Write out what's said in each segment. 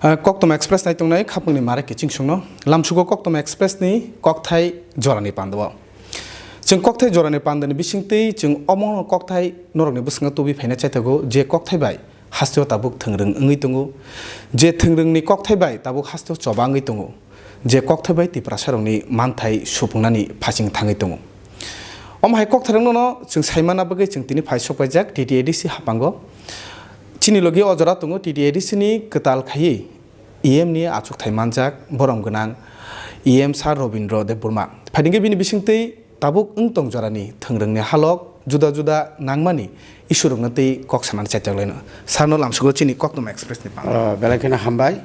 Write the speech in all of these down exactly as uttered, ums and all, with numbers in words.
Ah, Koktwma Express nai tongnai khapangni mare kiching songno lamsugo Koktwma Express ni kokthai jorani pandao. Chwng kokthai jorani pandani bisingtwi chwng omo kokthai norokni bwskango tubui phaina chaithago, je kokthai bai hasteo tabuk thwngrwng wngwi tongo, je thwngrwngni kokthai bai tabuk hasteo choba wngwi tongo, je kokthai bai Tiprasarokni manthai supungnani phasing thangwi tongo. Omo hai koktharwngno chwng saimana bagwi chwng tini phai sokpaijak T T A D C haphango. Chini logi o jora tongo T T A D C ni kwtal khaiwi E M ni achukthai manjak borom gwnang E M Sir Robindra Debbarma. Phaidingkhe bini bisingtwi tabuk wng tong jorani thwngrwngni halok juda juda nangmani issue rokno tei kok sanani chaitok laino. Sir no lamsugo chini Koktwma Express ni pang. Oh, belai kheno hambai.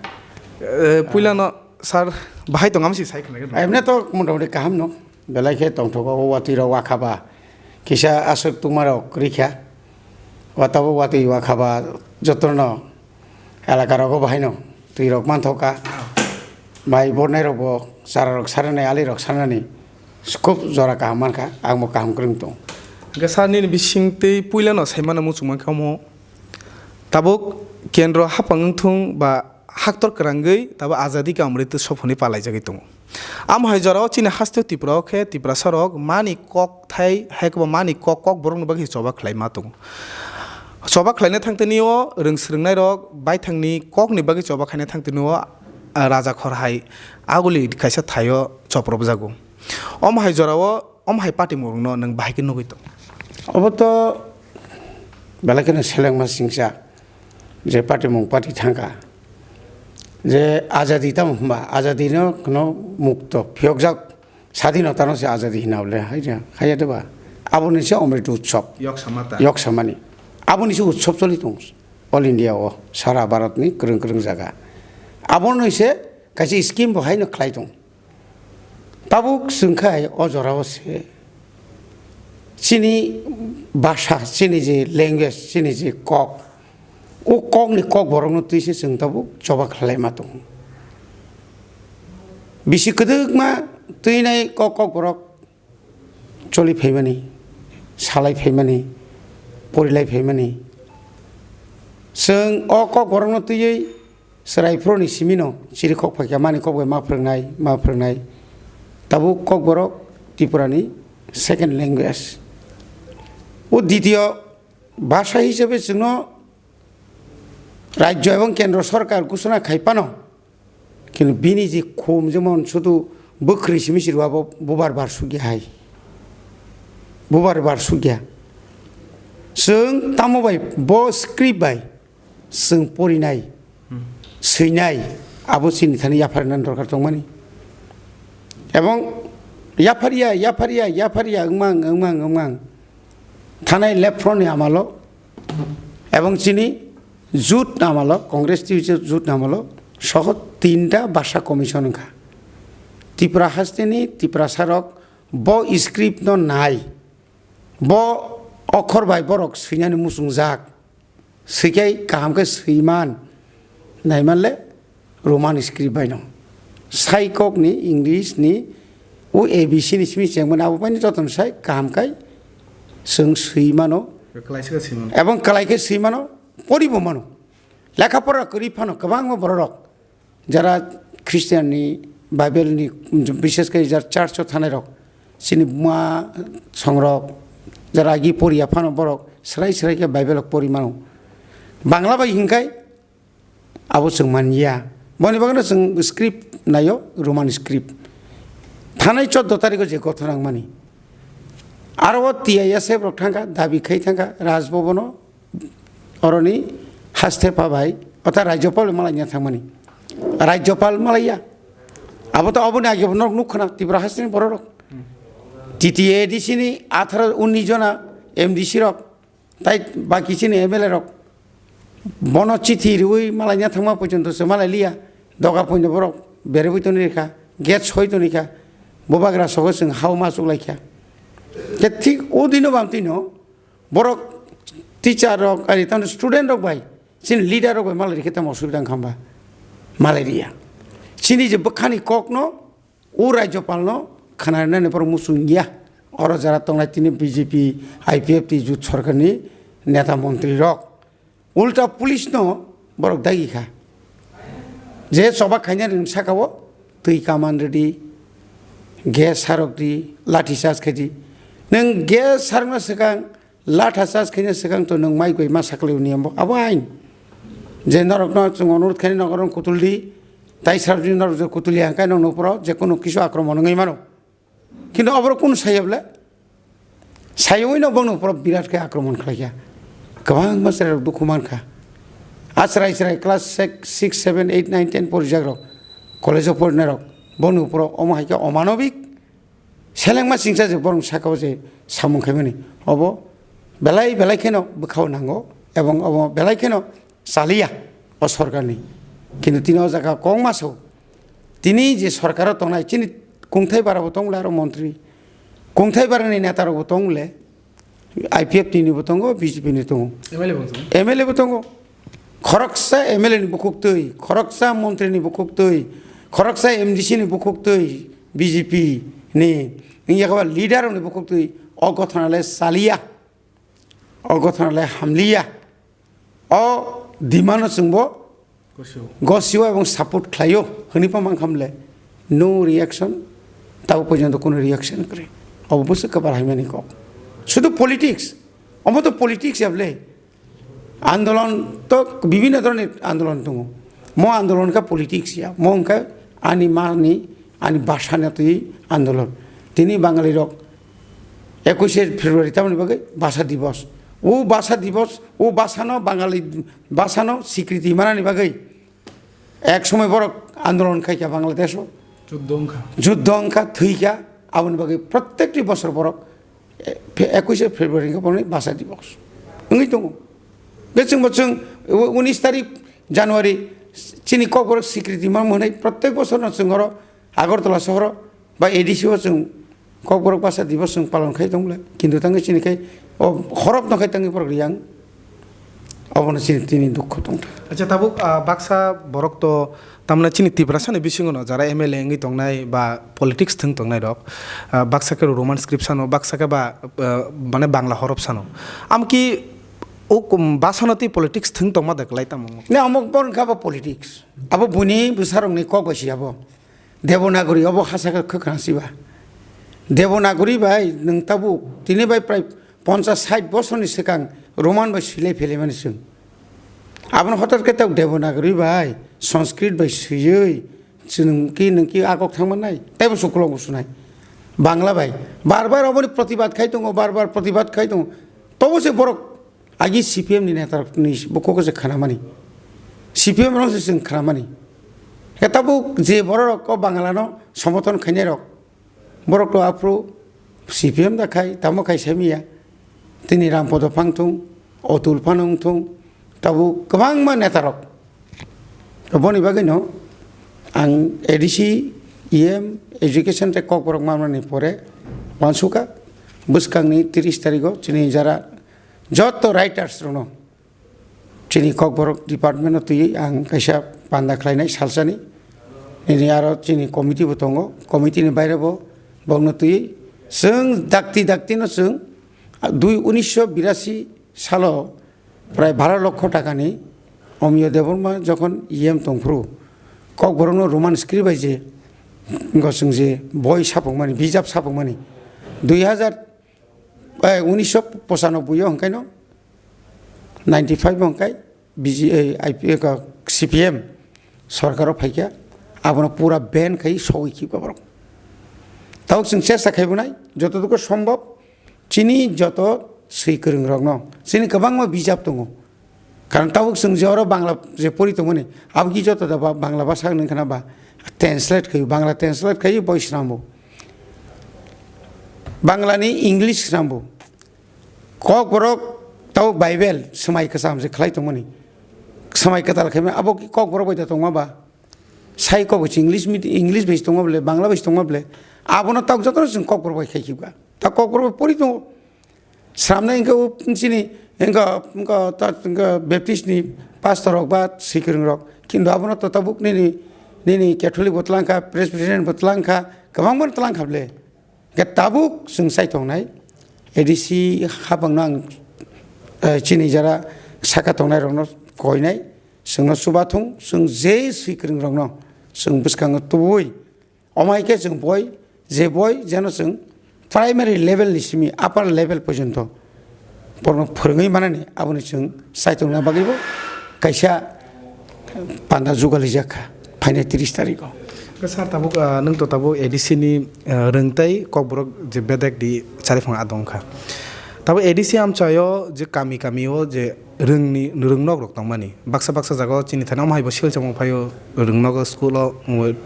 Eh, puilano sir bahai tongam si sai khna. Emne to motamoti kaham no. Belai khe tongthogo o watwi rok wakhaba. Kisa aswk tungma rok rikha. Watabo watwi wakhaba jotono elaka rogo bahaino twi rok manthoka. Mai bornai rokbo chara rok sarnai ali rok sarnani khub jora kaham mankha. Ang bo kaham kwrwng tong. Hwnkhe sir nini bisingtwi puilano saimano muchung mankha omo. Tabuk kendro hapang wngthung ba haktor kwrangwi tabuk azadi ka amrwitwi sophoni palaijagwi tongo. Amo hai jorao chini hasteo Tripura o khe Tiprasa rok mani kok thai hai kwbangma mani kok kok borokni bagwi choba khlai ma tongo. Choba khlaina thangtini o rwng swrwngnairok baithangni kokni bagwi choba khaina thangtini o, ah, raja khor hai aguli kaisa thaio chopropjago. Omo hai jorao omo hai patimung rokno nwng bahai khe nugwi tong? Obo to belai kheno selengma singcha je patimung pati thangkha. Je azadi tamo hwnba, azadi no kheno mukto phiyokjak, sadinota no se azadi hina bole, hai ya, hai ya de ba? Aboni se Amrit Utsav. Yok samata. Yok samani. Aboni se utsav choli tong all India o, sara Bharat ni kwrwng kwrwng jaga. Aboni se kaisa scheme bo hai no khlai tong. Tabuk chwng khai o jorao se chini bhasha, chini je language, chini je kok, o kokni kok borokno twi se chwng tabuk choba khlai ma tongo. Bisi kwdwkma twinai kok, kok borok choli phaimani, salai phaimani, porilai phaimani. Chwng o kok borokno twiwi chwrai phuruni simino chiri kok phaikha, mani kok bai ma phwrwngnai, ma phwrwngnai. Tabuk kokborok Tripurani second language. O ditiyo bhasha hisabe chwngno rajyo ebong kendro sorkar ghosona khai phano, kintu bini je khum jemon sudu bwkhri simi sirwa bo bubar bar sugya hai. Bubar bar sugya. Chwng tamo bai bo script bai chwng porinai, swinai, abo chini thani yapharnani dorkar tongmani. Ebong yapharya, yapharya, yapharya wngmang, wngmang, wngmang. Thanai left front ni amalo, ebong chini jut amalo, Congress twi jut amalo, soho tinta bhasha commission wngkha. Tripura hasteni, Tiprasa rok bo script no nai, bo okhor bai borok swinani muchungjak. Swikai kaham khe swiman, naimanle Roman script baino. Sai kokni, English ni, o A B C ni simi chengmani abo baino jotono sai kaham khai chwng swimano. Kwlai se khe swimano. Ebong kwlai khe swimano, poribo mano. Lekha pora kwrwi phano kwbangma bororok jara Christian ni, Bible ni, bishes khe jara church o thanai rok, chini buma songrok, jara agi poriya phano borok srai srai khe Bible rok pori mano. Bangla bai hinkhai abo chwng manya. Boni bagwino chwng script naio, Roman script. Thanai choddo tarikh o je gothona wngmani. Aro o T I S F rok thangkha, dabi khai thangkha, Raj Bhavan o, oroni haste pha bai, ota Rajyapal malaiya thangmani. Rajyapal malaiya. Abo to aboni age bo norok nukkhana, Tripura hasteni bororok. T T A D C ni atharo unnish jona M D C rok, tai baki chini M L A rok. Bono chithi riwi malaiya thangma porjonto se malai liya. Doga poino borok berwi toni rikha, gate soi toni kha. Bubagra sogo chwng hao ma chuklaikha. Khe thik o dino bam tino, borok teacher rok, ari tamo student rok bai, chini leader rok bai malai rikhe tamo osubida wngkha hwnba? Malai riya. Chini je bwkhani kokno, o Rajyapal no khwnarinani borok muchung ya. Oro jara tongnai tini B J P, I P F T jut sorkarni neta montri rok. Ulta police no borok dagi kha. Je choba khainani nwng saka o twi kaman rwdi, gas sarok di, lathi charge khai di. Nwng gas sarokna swkang, latha charge khaina swkang to nwng mai goi ma saklai niyam bo. Abo ain. Je norokno chwng onurodh khainai nogo kutul di, tai sarjini norok je kutul ya hwnkhe nwng nokphoro je kono kisu akromon wngwi mano. Kintu oborok kunu saya bwle? Saywi no bongni uphoro birat khe akromon khlaikha. Kwbangma chwrairok dukhu mankha. A chwrai chwrai class six, six, seven, eight, nine, ten porijakrok, college-o porinairok, bongni uphoro omo hai khe omanobik selengma chingsa je borok saka o je samung khaimani. Obo belai belai kheno bwkhao nango, ebong obo belai kheno chaliya o sorkarni. Kintu tini o jaga kongma sao. Tini je sorkaro tongnai, chini kungthai barabo tongole aro montri, kungthai barani netarokbo tongole, I P F T ni bo tongo, B J P ni tongo, M L A bo tongo. M L A bo tongo. Khoroksa M L A ni bukhuk twi, khoroksa montri ni bukhuk twi, khoroksa M D C ni bukhuk twi, B J P ni, wngya khe ba leader ni bukhuk twi, o gothona le chaliya, o gothona le hamliya. O demand no chwngbo gosio. Gosio ebong support khlaio, hwnwi pha mankha mle, no reaction, tabo porjonto kuno reaction kwrwi. Obo bwswk kwbal haimani kok. Sudu politics, omo to politics ya bwle. Andolon to bibhinno dhoroner andolon tongo. Mo andolon kha politics ya, mo wngkha ani mani, ani bhasha ni twi andolon. Tini Bangali rok ekuishe February tamoni bagwi bhasha divos. O bhasha divos, o bhasha no Bangali bhasha no sikriti manani bagwi ek somoi borok andolon khaikha Bangladesh o. Juddho wngkha. Juddho wngkha, thwikha, aboni bagwi protekti bosor borok e, phe-, ekuishe February hwnkhe borokni bhasha divos wngwi tongo. Hwnkhe chwngbo chwng u-, unis tarik January chini Kokborok sikriti manmani hwnwi protek bosorno chwng oro Agartala sohoro ba A D C o chwng Kokborok bhasha divos chwng palon khai tongmole. Kintu tangwi chini khai o horop no khai tangwi borok riyang. Obono chini tini dukho tongkha. Acha, tabuk, ah, baksa borok to tamna chini Tiprasa ni bisingo no jara M L A wngwi tongnai ba politics thwng tongnai rok, ah, baksa khe Roman script sano, baksa khe ba, ah, mane Bangla horop sano. Amki o kum-, bhasha no twi politics thwng tongma da kwlai tamo? Ne, omo borok kha ba politics. Abo buini bwsarokni kok bai si abo. Devanagari obo hasa khe khwkhwrang siba. Devanagari bai nwng tabuk tini bai prai ponchas sait bosorni swkang Roman bai swilai phelaimani chwng. Abono hotat khe tabuk Devanagari bai, Sanskrit bai swiwi chwng ki nwng ki a kok thangmannai, teibo suklok bo sunai. Bangla bai bar bar oboni protibad khai tongo, bar bar protibad khai tongo. Tobo se borok agi C P M ni neta rokni bukhuk se khanamani. C P M rok se chwng khanamani. Khe tabuk je borok rok o Bangla no somothon khainai rok, borok to aphuru C P M da khai, tamo khai semiya. Tini Rampodo phang thung, Otul phano wng thung, tabuk kwbangma neta rok. Boni bagwi no ang A D C, E M, education tei Kokborok manmani pore uansukha. Bwskangni tris tarigo chini jara joto writers rokno chini Kokborok department no twiwi ang kaisa panda khlainai salsani. Nini aro chini committee bo tongo, committee ni baire bo bokno twiwi chwng dakti dakti no chwng dui unisho birasi salo prai baro lokho takani Omiyo Debbarma jokhon E M tongphuru, Kokborokno Roman script bai je wngkha chwng je boi sapungmani, bijap sapungmani, dui hazar, eh, unisho pochanoboi o hwnkhaino, ninety five o hwnkhe B J, eh, I P F, C P M sorkaro phaikha, abono pura ban khai sogwi khibkha borok. Tabuk chwng chesta khaibonai, jotoduko sombhob, chini joto swi kwrwngrokno chini kwbangma bijap tongo. Karon tabuk chwng je oro Bangla je pori tongmani, abo ki joto da ba Bangla bhasha hwnwi khna ba translate khaio, Bangla translate khaio boi swnambo. Banglani English swnambo. Kokborok tabuk Bible swmai kwcham se khlai tongmani. Swmai kwtal khaima abo ki Kokborok bai da tongma ba. Sai kok bai English mid-, English bai tongma bole, Bangla bai tongma bole. Abono tabuk jotono chwng Kokborok bai khai khibga. Ta Kokborok bai pori tongo. Sramnai hwnkhe o chini hwnkhe, hwnkhe ta hwnkhe Baptist ni pastor rok ba swikwrwng rok. Kintu abono to tabuk nini, nini Catholic bo twlang kha, Presbyterian bo twlang kha, kwbangma twlang kha bole. Hwnkhe tabuk chwng chai tongnai, A D C hapangno ang, eh, chini jara saka tongnai rokno koinai. chwngno chubathung, chwng je swikwrwng rokno chwng bwskango tubui. Omo hai khe chwng boi, je boi jeno chwng primary level ni simi upper level porjonto borokno phwrwngwi manani, aboni chwng chaitokna bagwibo kaisa panda jugalijak kha phainai tris tarikh o. Khe sir, tabuk, ah, nwng to tabuk A D C ni, ah, rwng tei kokborok je bedek di chariphang adong kha. Tabuk A D C amchaio je kami kami o je rwngni, rwng nok rok tongmani. Baksa baksa jaga o chini thani omo hai bo silchamo phaio, rwng nogo school o,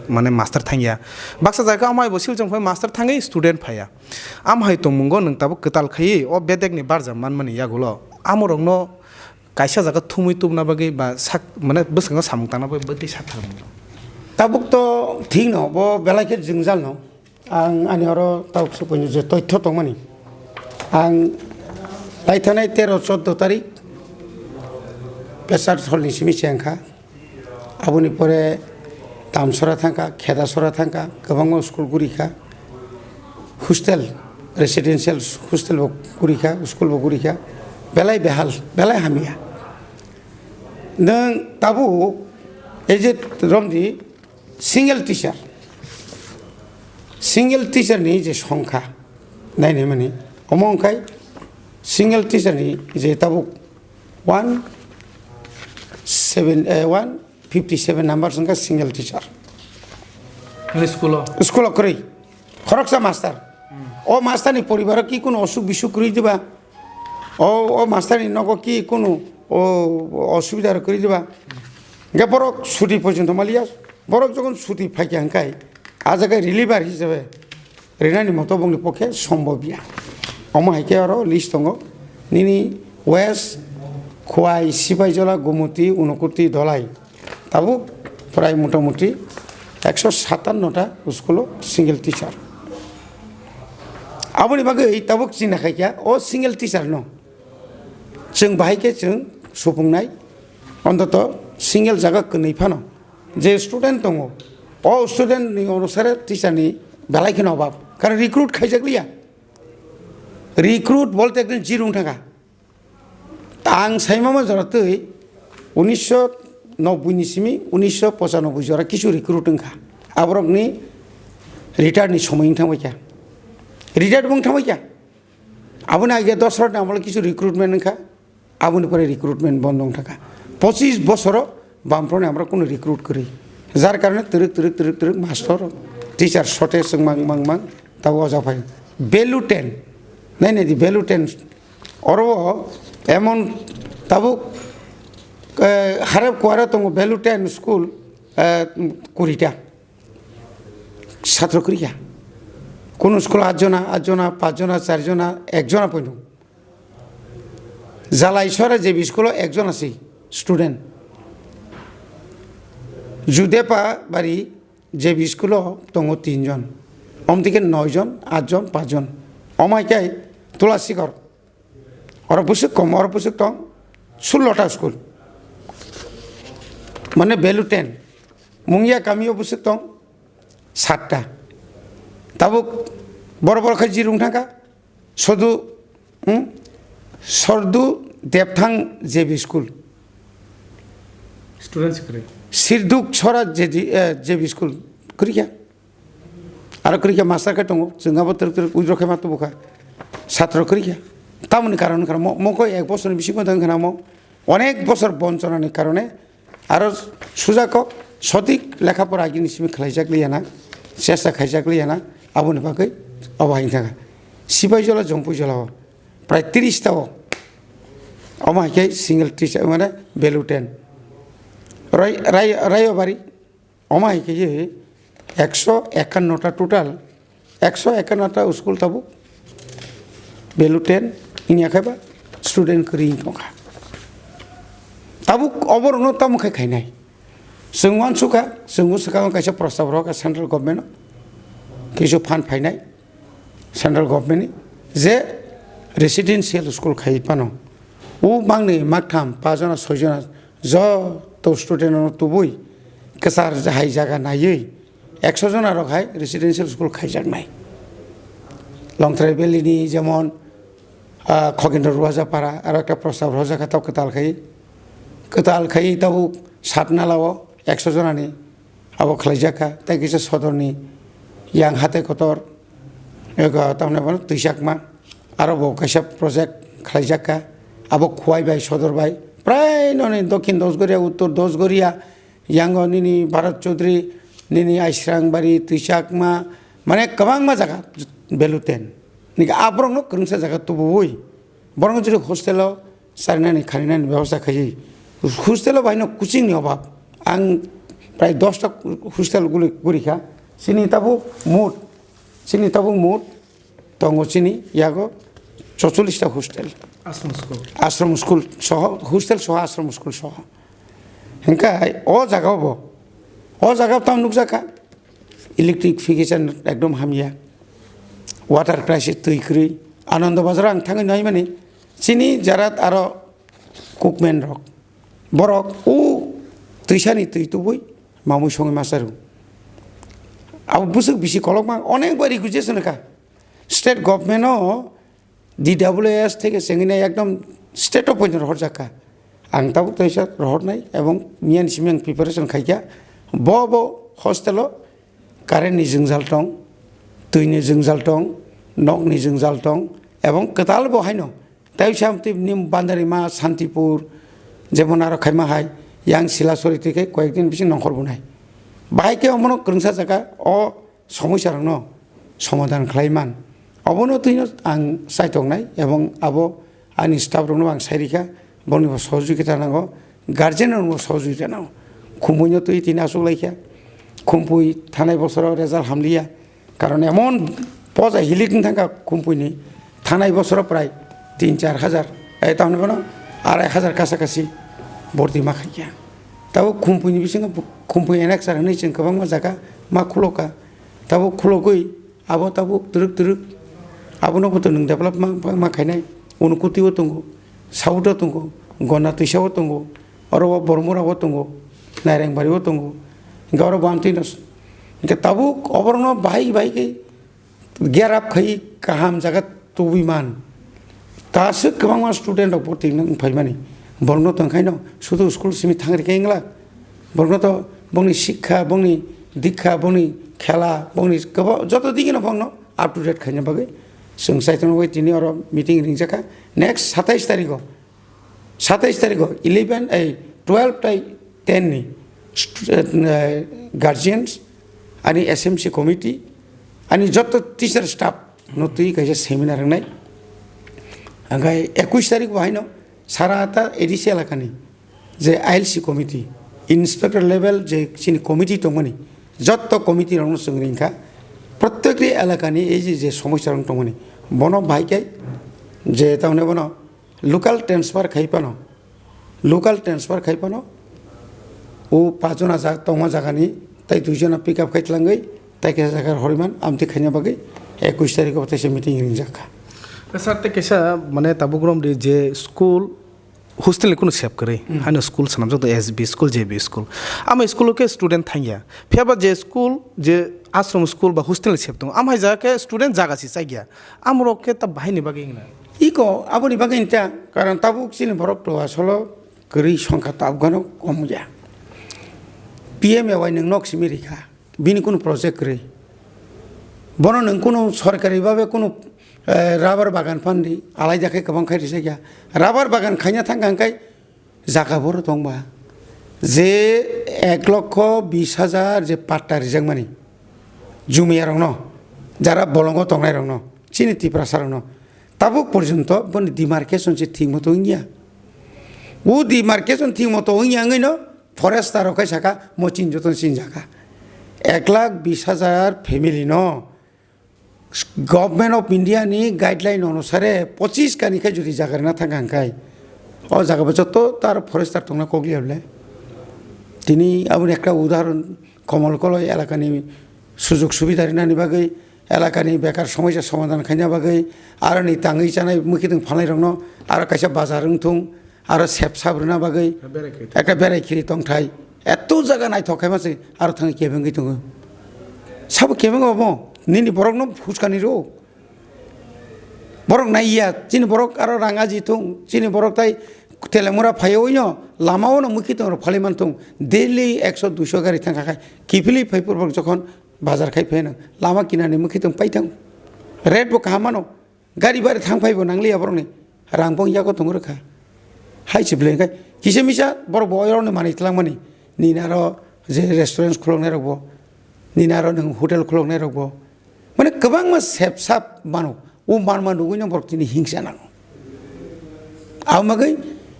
mane master thangya. Baksa jaga omo hai bo silchamo phai master thangwi student phaiya. Am hai tongmungo nwng tabuk kwtal khaiwi o bedek ni barjak manmani yagulo. Amo rokno kaisa jaga thumwi tubuna bagwi ba sak, mane bwskango samung tangna bagwi bwtwi sak tharmung. Tabuk to thik no, bo belai khe jwngjal no. Ang ani oro tabuk se poino je toitho tongmani. Ang paithanai tero choddo tarik Pesar Tholni simi chengkha. Aboni pore Tamsora thangkha, Khedasora thangkha, kwbangma school gurikha. Hostel, residential hostel bo gurikha, school bo gurikha. Belai behal, belai hamya. Nwng tabuk, ei je romdi, single teacher, single teacher ni je songkha nainai mani, omo wngkhai single teacher ni je tabuk one seven, eh, one fifty seven number wngkha single teacher. Nini school o? School o kwrwi, khoroksa master. O master ni poribar o ki kunu osuk bisuk kwrwi diba? O, o master ni nogo ki kunu o osubida rok kwrwi diba? Hingke borok suti porjonto maliya, borok jokon suti phaikha hingkai, a jaga reliever hisabe rinani moto bongni pokhe sombobya. Omo hai khe oro list tongo, nini West, Khwai, Sipaijola, Gumuti, Unokuti, Dholai. Tabuk prai motamuti ekso satanno ta school o single teacher. Aboni bagwi tabuk chini khaikha o single teacher no. Chwng bahai khe chwng supungnai, ontoto single jaga kwnwi phano je student tongo, o student ni onusare teacher ni belai kheno obab. Karon recruit khaijak liya. Recruit bolte ekdom zero wng thangkha. Ang saimama jora twi unisho nobboi ni simi unisho pochanoboi jora kisu recruit wngkha. Aborokni retire ni somoi wng thangbaikha. Retire bo wng thangbaikha. Aboni age dos rok ni amolo kisu recruitment wngkha. Aboni pore recruitment bondo wng thangkha. Pochis bosoro Bamproni amra kunu recruit kwrwi. Jar karone twrwk, twrwk, twrwk, twrwk mastor, teacher shortage wng mang, mang, mang, tabuk o jaga phai. Value ten. Nai nai di value ten. Oro emon tabuk, eh, harap kuara tongo value ten school, eh, kurita. Satro kwrwi kha. Kunu school atjona, atjona, pachjona, charjona, ekjona poino. Jalaisora J B school o ekjon asi student. Judepa bari J B school o tongo tinjon. Omtike noijon, atjon, pachjon. Omaikai Tulasikor. Oro bwswk kom, oro bwswk tong sullo ta school. Mane value ten. Mungya kamio bwswk tong satta. Tabuk boro boro khai jirung thangkha. Sodu, hmm? Sordu Depthang J B School. Student se kwrwi. Sirduk Sora J D, eh, J B School. Kwrwi kha? Aro kwrwi kha master khe tongo. Chwng abo twrwk twrwk withdraw khe ma tubu kha. Satro kwrwi kha. Tamoni karon wngkha mo, mokoi ek bosorni bisingo wngkha mo. Onek bosor bonchonani karone aro sujako sotik lekha pora agini simi khlaijak liya na, chesta khaijak liya na, aboni bagwi abo hai thangkha. Sipai jola, Jongpui jola o prai tris ta o. Omo hai khe single teacher, mane value ten. Rai, rai, Rayobari, omo hai khe ye ekso ekanno ta total, ekso ekanno ta school tabuk value ten wngya khe ba student kwrwi wng tongkha. Tabuk oborokno tamo khe khainai? Chwng uansukha, chwng bwswkango kaisa prostab rwkha central government-o, kisu fund phainai central government-ni, je residential school khai phano o mangni maktham, pachjona, soijona joto student-no tubui kwchar hai jaga naiwi ekso jona rok hai residential school khaijaknai. Longtrai Valley-ni jemon, ah, Khogindra Ruajapara, aro ekta prostab rwjakha, tabuk kwtal khai, kwtal khai tabuk Satnala o ekso jonani abo khlaijak kha, tei kisa sodorni yang hatai kotor, ego tamni bono twijsakma, aro bo kaisa project khlaijak kha, abo Khowai bai sodor bai, prai noni Dokhin Dosgoria, Uttor Dosgoria, yango nini Bharat Chaudhary, nini Aisrangbari, Twijsakma, mane kwbangma jaga, Beluten. Nini aborokno kwrwngsa jaga tubuwi. Borok jodi hostel o charinani kharinani bebosta khaidi. Hostel o baino coaching ni obab. Ang prai dosta hostel guli gurikha. Chini tabuk mut, chini tabuk mut tongo chini yago chocholish ta hostel. Ashram school. Ashram school soho, hostel soho, ashram school soho. Hingkhe o jaga o bo, o jaga o tam nukjakha. Electrification ekdom hamya, water crisis, twi kwrwi. Anando Bazar ang thangwi naimani, chini jarat aro cookman rok, borok o twisani twi tubui mamui songwi masaru. Abo bwswk bisi kolokma onek bar requisition kha state government o, D W S theke chengina ekdom state o poito rohorjak kha. Ang tabuk teisa rohornai ebong miyani simi ang preparation khaikha. Bo bo hostel o current ni jwngjal tong, twi ni jwngjal tong, nok ni jwngjal tong, ebong kwtal bo haino. Tei sam twi ni Bandarima, Santipur, jemon aro khaima hai yang Silasori twi khe koyek din bisi nongkhor bunai. Bahai khe omono kwrwngsa jaga o somosa rokno somadan khlai man. Obono twino ang chaitok nai ebong abo ani staff rokno ang sai rikha, boni bo sohojogita nango, guardian rokno bo sohojogita nango. Khumpui no twi tini aswk laikha, Khumpui thanai bosoro result hamliya, karon emon poja hilik wng thangkha Khumpui ni thanai bosoro prai tin char hajar, eh, tamni bono arai hajar kasa kasi borti ma khaikha. Tabuk Khumpui ni bisingo Khumpui N X R hinwi chwng kwbangma jaga ma khuloka. Tabuk khulogwi abo tabuk twrwk twrwk abono bo to nwng develop ma, ma, ma khainai. Unukoti o tongo, South o tongo, Gona Twisa o tongo, oro o Bormura o tongo, Nairang Bari o tongo. Hingke oro bo amtwi no s-, hingke tabuk oborokno bahai bahai khe gerap khai kaham jaga tubui man. Taswk kwbangma student rok bo twi nang phaimani. Borokno tongkhaino sudu school simi thang rikha wngla. Borokno to bongni sikha, bongni dikha, bongni khela, bongni kwbang joto digino bongno up to date khaina bagwi chwng chaitorno bai tini oro meeting ringjakha. Next satais tarikho, satais tarikho eleven, ei, twelve tai ten ni st-, eh, guardians, ani S M C committee, ani joto teacher staff no twi kaisa seminar wngnai. Hingkhai ekush tarikh bo haino sara ta A D C elakani je I L C committee, inspector level je chini committee tongmani, jotto committee rokno chwng ringkha. Protekti elakani ei je, je somosya rok tongmani, bono bahai khe je tamni bono local transfer khai phano, local transfer khai phano, o pachjona ja-, tongma jagani tai duijona pick up khai tlangwi tai kaisa jaga horiman amtwi khaina bagwi ekush tarikh o taisa meeting ringjak kha. Sir, tei kaisa, mane, tabuk romdi je school hostel ni kunu sep kwrwi, hmm, haino school swnamjak tong, S B school, J B school. Ama school o khe student thangya. Phiya ba je school, je ashram school ba hostel ni sep tongo, ama hai jaga khe student jaga se chakya. Amorok khe ta bahai ni bagwi wngna? Iko aboni bagwi wngta, karon tabuk chini borok to asolo kwrwi songkha tabuk gano kom ya. P M A Y nwng nok simi rikha. Bini kunu project kwrwi. Bono nwng kunu sorkari babe kunu, eh, rubber bagan phan di, alaida khe kwbang khai rijak ya. Rubber bagan khaina thang kha hwnkhe jaga boro tong ba. Je ek lokho bis hajar je patta rijak mani jumiyarokno, jara bolongo tongnai rokno, chini Tiprasa rokno, tabuk porjonto boni demarcation se thik moto wngya. O demarcation thik moto wngya wngwi no forester rok khai saka, mo chini joto chini jaga. Ek lakh bis hajar family no Government of India ni guideline onusare pochis kani khai jodi jaga rwna thang kha hwnkhe, o jaga bo joto ta aro forester tongna kok liya bole. Tini aboni ekta udahoron, Komol Koloi elakani sujog subida rinani bagwi, elakani bekar somosya somadhan khaina bagwi, aroni tangwi chanai mwkhitwng phalnai rokno aro kaisa bazar wngthung, aro sep sap rwna bagwi berai khiri tong. Ekta berai khiri tongthai. Eto jaga naithok khaima se aro thangwi kebengwi tongo. Sabo kebeng obo? Nini borokno phuskani rw. Borok naiya, chini borok aro rang aji thung, chini borok tai Telemura phaiwi no lama o no mukhi tong rok phalwi man thung. Daily ekso duiso gari thang kha khai. Kiphilwi phai phurbok jokhon bazar khai phai no lama kinani mukhi tong pai thang. Rate bo kaham mano. Gari bari thang phai bo nangliya borok ni. Rang bo yago tong rwkha. Hai se belai khai. Kisa misa borok bo oyo ni manwi twlang mani. Nini aro je restaurants khuloknai rok bo. Nini aro nwng hotel khuloknai rok bo. Mane kwbangma sep sap mano, o manma nugui no borok tini hingsa nango. Abo bagwi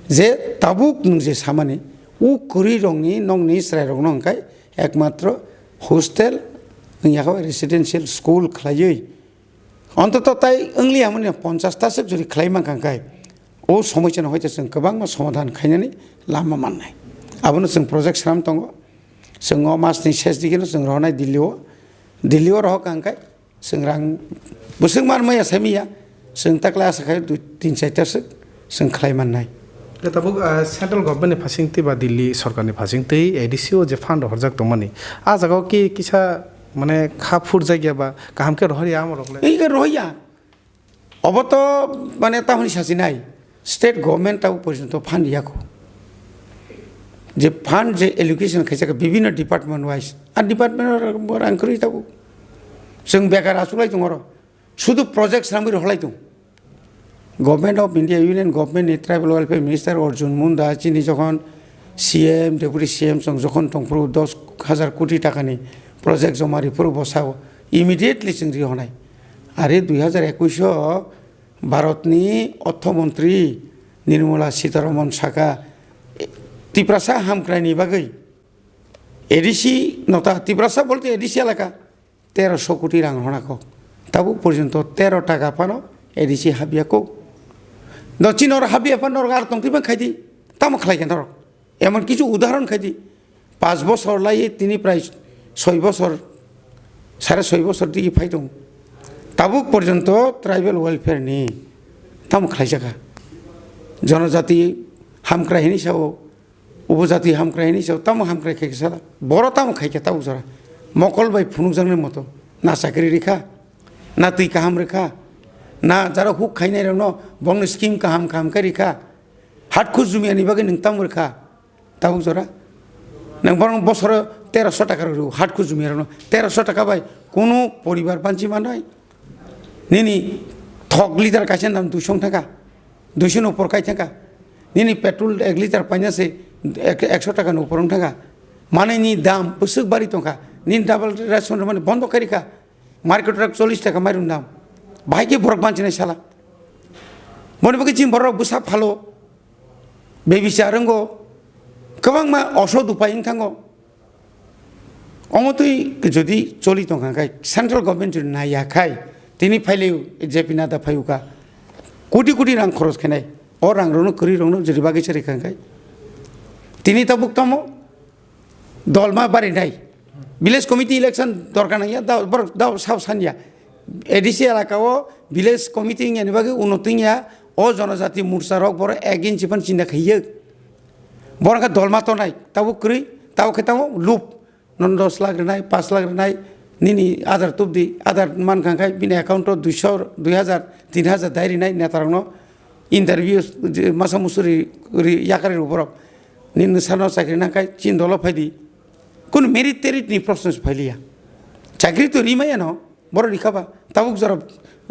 je tabuk nwng je samani, o kwrwi rokni nokni chwrai rokno hwnkhe ekmatro hostel wngya khe residential school khlaiwi, ontoto tai wngliya hwnwi ponchash ta swk jori khlai mankha hwnkhe, o somoisano hoite chwng kwbangma somadhan khainani lama mannai. Abono chwng project swnam tongo, chwng o masni ses digino chwng rohornai Delhi o, Delhi o rohor kha hwnkhe, Chwng rang bwswk man maya sai maya, chwng takle asa khai dui tin chaita swk chwng khlai mannai. Khe tabuk, ah, central government ni phasing twi ba Delhi sorkar ni phasing twi A D C o je fund rohorjak tongmani, ah jaga o ki kisa mane kha phurjak ya ba kaham khe rohor ya amo rok le? Ei khe rohor ya. Obo to mane tamoni sachi nai. State government tabuk porjonto fund riyakho. Je fund je allocation khaijak bibhinno department wise, ar department o rang kwrwi tabuk. Chwng bekar achuklai tongo oro. Sudu project swnamwi rohlai tong. Government of India, Union Government ni Tribal Welfare Minister Arjun Munda chini jokhon C M, Deputy C M chwng jokhon tongphuru dos hajar koti takani project joma riphuru bwsao immediately chwng rihonai. Are dui hajar ekush o Bharatni Ortho Montri Nirmala Sitharaman sakha, Tiprasa hamkraini bagwi A D C nota, Tiprasa bolte A D C elaka, teroso koti rang hona kok. Tabuk porjonto tero taka phano A D C habya kok. No chini oro habya phano norok ar tongtwi man khaidi. Tamo khlai khe norok? Emon kichu udahoron khaidi. Panch bosor lai tini prai soi bosor, sare soi bosor digi phai tong. Tabuk porjonto tribal welfare ni tamo khlaijak kha. Jonojati hamkrai hini sao, upojati hamkrai hini sao, tamo hamkrai khai khe sala. Boro tamo khai khe tabuk jora. Mokol bai phunukjaknai moto. Na chakri rikha, na twi kaham rikha, na jara huk khainai rokno bongni scheme kaham kaham khe rikha. Hat khus jumia ni bagwi nwng tamo rikha. Tabuk jora. Nwng borok bosoro teroso taka rw rw, hat khus jumia rokno. Teroso taka bai kunu poribar banchi manai. Nini thok liter kaisa dam duiso wng thangkha. Duiso ni upor kai thangkha. Nini petrol ek liter paina se ek, ekso taka ni upor wng thangkha. Manwi ni dam bwswk bari tongkha. Nini double ration rwmani bondo kai rikha. Market rok chollish taka mairum dam. Bahai khe borok banchinai sala. Boni bagwi chini borok bwsa phalo. Bebisa rwngo, kwbangma osod upai wng thango. Omo twi jodi choli tongkha khe, central government jodi naiya khai, tini phailio J P Nadda phaiuka, koti koti rang khoros khenai, o rang rokno kwrwi rokno jodi bagwi se rikha khe, tini tabuk tamo, Dolma barinai. Village committee election dorkar nangya, da, borok da sao sanya. A D C elaka o village committee wngya ni bagwi uno tungya, o jonojati morcha rok borok ek inchi phan chinta khaiya. Borok khe dolma tonai, tabuk kwrwi, tabuk khe tamo lup. Non dos lakh rwnai, paanch lakh rwnai, nini adhar tubdi, adhar mankha khai bini account o duiso, dui hajar, tin hajar dai rinai neta rokno. Interview je masa musuri ri yakari rw borok. Nini sano chakri nangkhai chin dolo phaidi. Kun merit terit ni proshno se phailiya. Chakri to rimaya no, borok rikha ba. Tabuk jora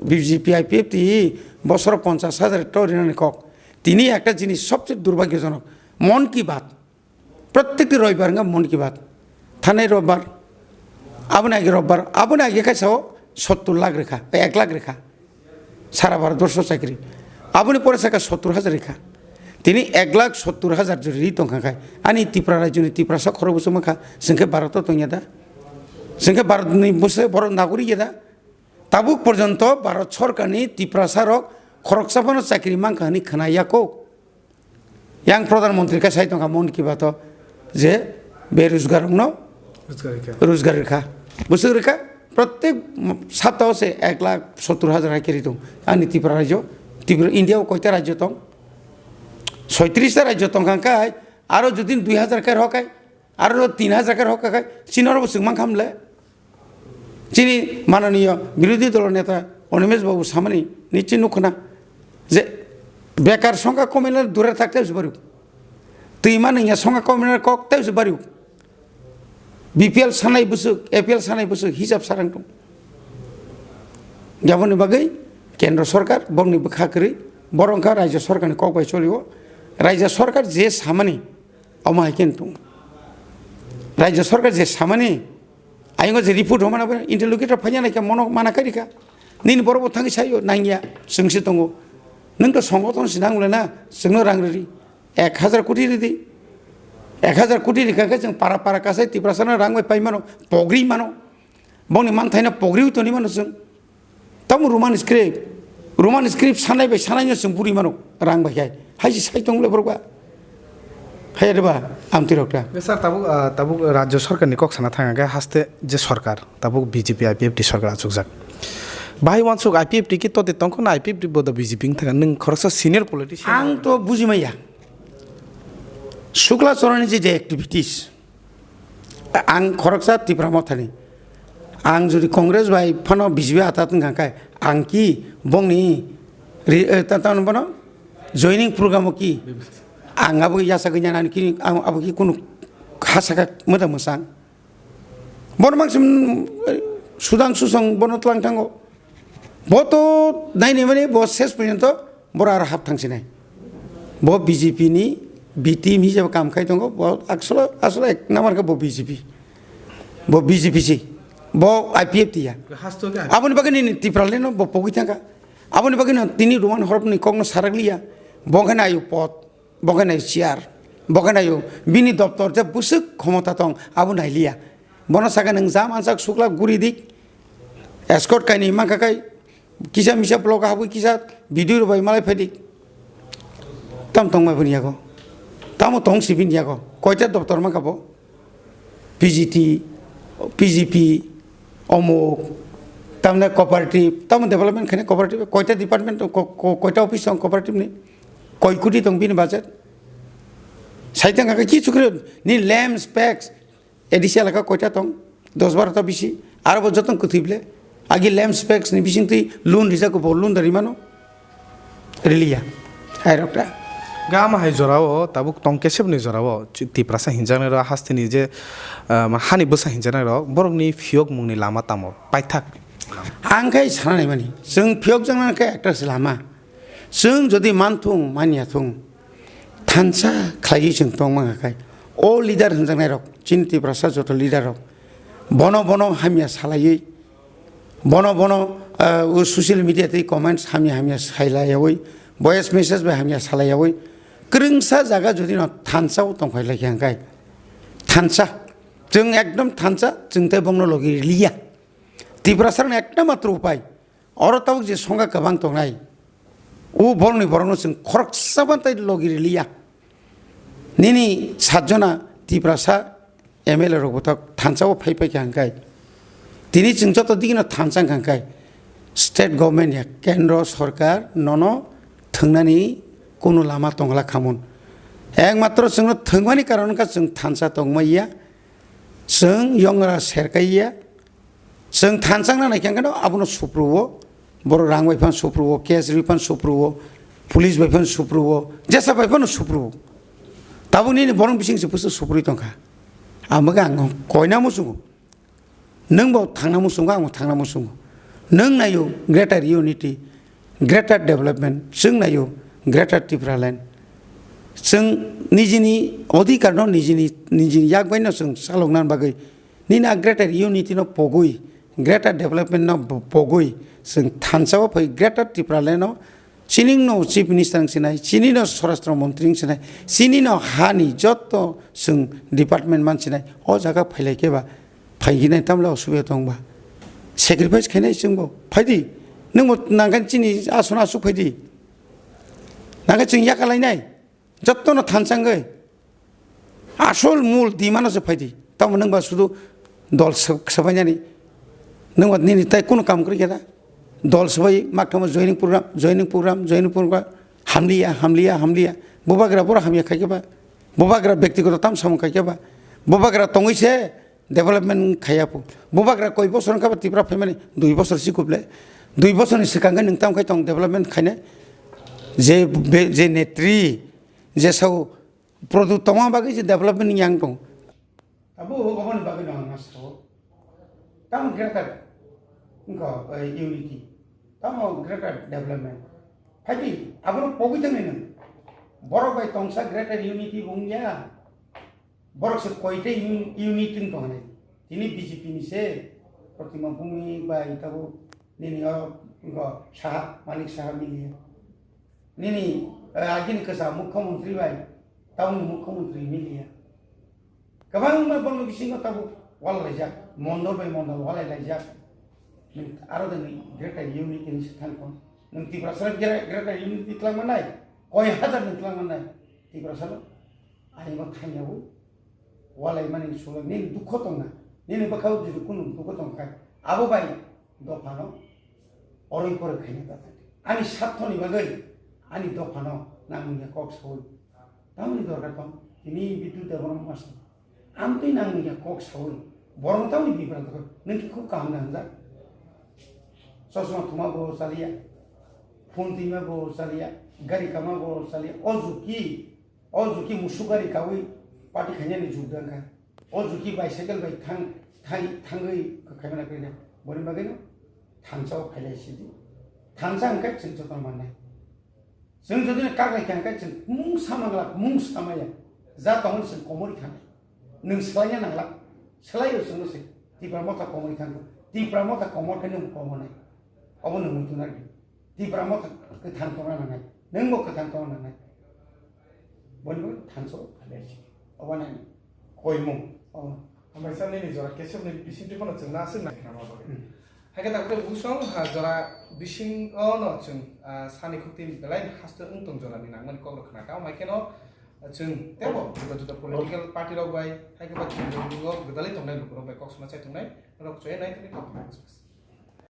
B J P I P F T bosor ponchas hajar to rinani kok. Tini ekta jinis sobse durbhagyojonok. Mon ki baat. Prottekti roibar wngkha Mon Ki Baat. Thanai roibar, aboni age roibar, aboni age khe sao sottur lakh rwkha, ek lakh rwkha. Sara Bharat borso chakri. Aboni pore sakha sottur hajar rwkha. Tini ek lakh sottur hajar jori ri tongkha khai. Ani Tripura rajyoni Tiprasa khorok bwswk mankha, chwng khe Bharat o tongya da? Chwng khe Bharat ni bwswk borok nagorik ya da? Tabuk porjonto Bharat sorkarni Tiprasa rok khoroksa phano chakri mankha hwnwi khna ya kok. Yang Pradhan Mantri khe sai tongkha Mon Ki Baat o je berojgar rokno Rojgar rikha. Rojgar rikha. Bwswk rikha? Prottek sapta o se ek lakh sottur hajar hai khe ri tong. Ani Tripura rajyo, Tripura India o koita rajyo tong? Soitris ta rajyo tong kha khai, aro jodi dui hajar khe rw khai, aro tin hajar khe rw khai, chini oro bo chwng mankha mle. Chini mananiyo birodhi dolo neta Animesh Babu samani niche nukhna je Bekar songkha komainani dure tak tei se baruk. Twi mani ya songkha komainani kok tei se baruk. B P L sanai bwswk, A P L sanai bwswk hisab sarang tong. Jaboni bagwi kendro sorkar bongni bwkha kwrwi, borok wngkha raijyo sorkarni kok bai cholio. Raijyo sorkar je samani, omo hai khe tong. Raijyo sorkar je samani, ayungo je report homana bai interlocutor phanya naikha mono mana karikha. Nini borok bo thangwi saio nangya, chwngse tongo. Nwng to songothon se nang le na, chwngno rang riri. Ek hazar koti ridi. Ek hazar koti rikha khe chwng para para kasai Tiprasano rang bai pai mano, pogri mano. Bongni manthaino pogriwi toni mano chwng. Tamo Roman script, Roman script sanai bai sanaino chwng buri mano rang bai khai. Hai se sai tong le borok ba. Hai re ba, amtwi rok ta. Sir, tabuk, ah, tabuk rajyo sorkarni kok sana thang khe haste je sorkar, tabuk B J P I P F T sorkar achukjak. Bahai wansuk I P F T ki tote tongkho na I P F T bodo B J P wng thang nwng khoroksa senior politician. Ang to buji maya. Shukla Chorani je, je activities, ang khoroksa Tipra Mothani. Ang jodi Congress bai phano B J P atat wngkha khe, ang ki bongni ri-, eh, ta-, ta-, bono joining program o ki ang abo yasa ganya nani ki ang abo ki kunu hasaka mwta mwsang. Bono mangsi, mm, sudang susong bono tlang thango. Bo to naini mani bo ses porjonto boro aro hap thang sinai. Bo B J P ni B team hisab kam khai tongo. Bo asolo, asolo ek number khe bo B J P. Bo B J P si. Bo I P F T ya. Hasto khe. Aboni bagwi nini Tipraland no bo pogwi thangkha. Aboni bagwi no tini Roman horop ni kok no sarak liya. Bo khe nayo pot. Bo khe nai chair, bo khe naio bini doptor je bwswk khomota tong abo nailiya. Bono sakhe nwng jam ansak sukla guri dik, escort kainwi mankha khai kisa misa block habwi kisa video rok bai malai phaidik. Tam tongmai bini yago, tamo tong si bini yago, koita doptor mankha bo? P G T, P G P, omuk, tamne cooperative, tamo development khaina cooperative, koita department tong, ko-, ko-, koita office tong cooperative ni, koi koti tong bini budget. Saitang kaka ki chukre ni lamps, packs, A D C elaka koita tong, dos baro ta bisi, aro bo jotong kwthwi ble. Agi lamps packs ni bising twi loan rijak bo loan da rimano. Riliya. Hai rok ta. Gama hai jorao tabuk tong kesebni jorao chi-, Tiprasa hinjaknai rok hasteni je, ah, hani bwsa hinjaknai rok borokni phiyokmungni lama tamo paithak. Ang khai sanani mani, chwng phiyok jakna khe ekta se lama. Chwng jodi manthung, manya thung, thansa khlaiwi chwng tongma kha khai. O leader hinjaknai rok, chini Tiprasa joto leader rok. Bono bono hamya salaiwi, bono bono, ah, o social media tei comments hamya hamya sailaiyawi, voice message bai hamya salaiyawi, kwrwngsa jaga jodi no thansa o tongphai lai khe hwnkhe, thansa, chwng ekdom thansa, chwng tei bongno logi liya. Tiprasa rokni ekta matro upai, oro tabuk je songkha kwbang tongnai, o borokni borokno chwng khoroksa bai tei logi liya. Nini satjona Tiprasa M L A rok bothok thansa o phai phai kha hwnkhe, tini chwng joto digino thansa wngkha hwnkhe, state government ya kendro sorkar nono thwngnani kunu lama tongla khamun. Ekmatro chwngno thwngmani karon wngkha chwng thansa tongmai ya, chwng yongra serkai ya, Chwng thanchangna nai khe, abono supruo, borok rang bai phano supruo, case rwi phano supruo, police bai phano supruo, jesa bai phano supruo. Tabuk nini borok bising se bwswk suprui tongkha. Ang bagwi ang koina muchungo. Nwng bo thangna muchungo, ang bo thangna muchungo. Nwng naio greater unity, greater development, chwng naio greater Tipraland. Chwng nijini odhikar no nijini, nijini yak bai no chwng chalokna bagwi Nini a greater unity no pogwi, greater development no bo-, pogwi, chwng thansa o phai greater Tipraland no, chini no chief minister wng sinai, chini no swarashtra montri wng sinai, chini no hani joto chwng department man sinai, o jaga phailai khe ba, phai hinai tamle osubida tong ba. Sacrifice khainai chwng bo, phaidi, nwng bo nangkhan chini aswk no aswk phaidi, nangkhe chwng yakalainai. Jotono thansa wngwi asol mul dimano se phaidi. Tamo nwng ba sudu dol sw-, swbainani. Nwng ba nini tai kunu kam kwrwi khe da? Dol swbai maktamo joining program, joining program, joining program. Hamliya, hamliya, hamliya. Bubagra boro hamya khai khe ba? Bubagra bektigoto tam samung khai khe ba? Bubagra tongwi se development khaiya pho. Bubagra koi bosor wngkha ba Tipra phaimani? Dui bosor si kuble. Dui bosorni swkang khe nwng tamo khai tong development khainai? Je be-, je netri, je sao product tongma bagwi je development yang tong. Abo oboni bagwi no ang ma sao. Tamo greater, wngkha, eh, unity. Tamo greater development. Phaidi, abono pogwi thangnai nwng. Borok bai tongsa greater unity wngya. Borok se koita un-, unity wng tongnai. Tini B J P ni se Protima Bhumik bai tabo nini o, wngkha, Saha, Manik Saha miliya. Nini, eh, agini kwsa mukhyamantri bai tabukni mukhyamantri miliya. Kwbangma borokni bisingo tabuk walai laijak, mondol bai mondol walai laijak. Nwng aro de nwng greater unity ni se thang tong. Nwng Tiprasa greater unity twlang mannai, koi hazar ni twlang mannai Tiprasa no. Ani bo thang yabu. Walaimani solo nini dukho tongna, nini bwkhao jodi kunu dukho tongkha, abo bai dophano oroi poroi khaina ta thangdi. Ani sathoni bagwi ani dophano nangmungya kok saui. Tamoni dorkar tong, tini Bidyu Debbarma masa. Amtwi nangmungya kok saui. Borokno tamoni bibranto khe, nwng khe khub kaham da hwnjak. Chosma thuma bo chaliya, phone twima bo chaliya, gari kama bo chaliya. O juki O juki musuk gari kaui party khainani juk da wngkha. O juki bicycle bai thang, thang, thangwi khaimani kwrwikha. Boni bagwino thansa o phailai sidi. Thansa hwnkhe chwng jotono mannai. Chwng jodi kaklai kha hwnkhe chwng mungsa manglak, mungsa maya. Ja tongmani chwng komorwi thanai. Nwng swlaina nanglak. Swlaio chwngno se. Tipra motha komorwi thangkho. Tipra motha komor khe nwng komornai. Obo nwng muitu narwdi. Tipra motha kwthang tongna nangnai. Nwngbo kwthang tongna nangnai. Boni bagwi thansa o phailai si. Obo nani koimung. Obo. Hambai sa nini jora kesem ni bising twi phano chwng na aswk nai khna ma bagwi. Hmm. Hakhe takte busong ha jora bising o no chwng, ah, sani khukti belai haste wng tong jora ni nangmani kok rok khna ka. Amai kheno, ah, chwng tebo juda juda political party rok bai, hakhe ba chwng rok gwdalwi tongnai lukurok bai kok suna chai tongnai. Rok choi nai tini kok rok.